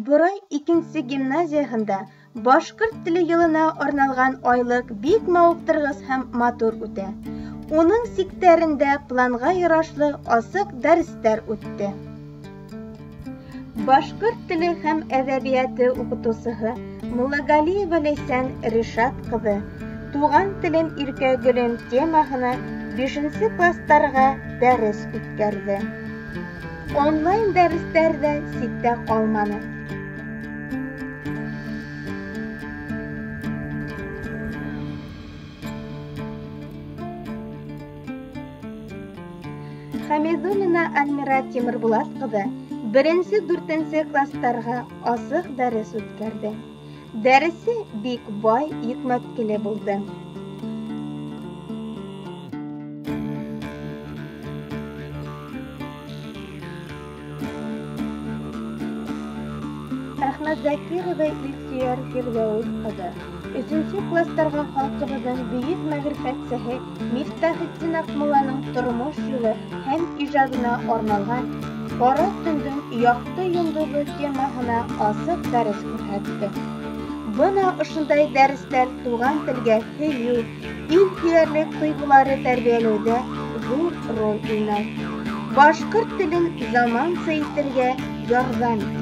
Борай икенсе гимназияһында башҡорт теле йылына арналған айлыҡ бик мауыҡтырғыс һәм матур үтә. Уның сиктәрендә планға ярашлы асыҡ дәрестәр үтте. Башҡорт теле һәм әҙәбиәте уҡытыусыһы Муллагалиева Ләйсән Ришат ҡыҙы «Туған телем иркә гөлөм» темаһына 5-нсе кластарға дәрес үткәрҙе. Онлайн дәрестәр ҙә ситтә ҡалманы. Хәмидуллина Альмира Тимербулат ҡыҙы 1-4 кластарға асыҡ дәрес үткәрҙе. Дәресе бик бай, йөкмәткеле булды. Әхмәтзакирова Илсөйәр Фирҙәүес ҡыҙы 3-нсе кластарға халҡыбыҙҙың бөйөк мәғрифәтсеһе Мифтахетдин Аҡмулланың тормош юлы һәм ижадына арналған «Ҡара төндөң яҡты йондоҙо» темаһына асыҡ дәрес күрһәтте. Бына ошондай дәрестәр туған телгә һөйөү, ил һөйәрлек тойғолары тәрбиәләүҙә ҙур роль уйнай. Башҡорт телен заманса итергә ярҙам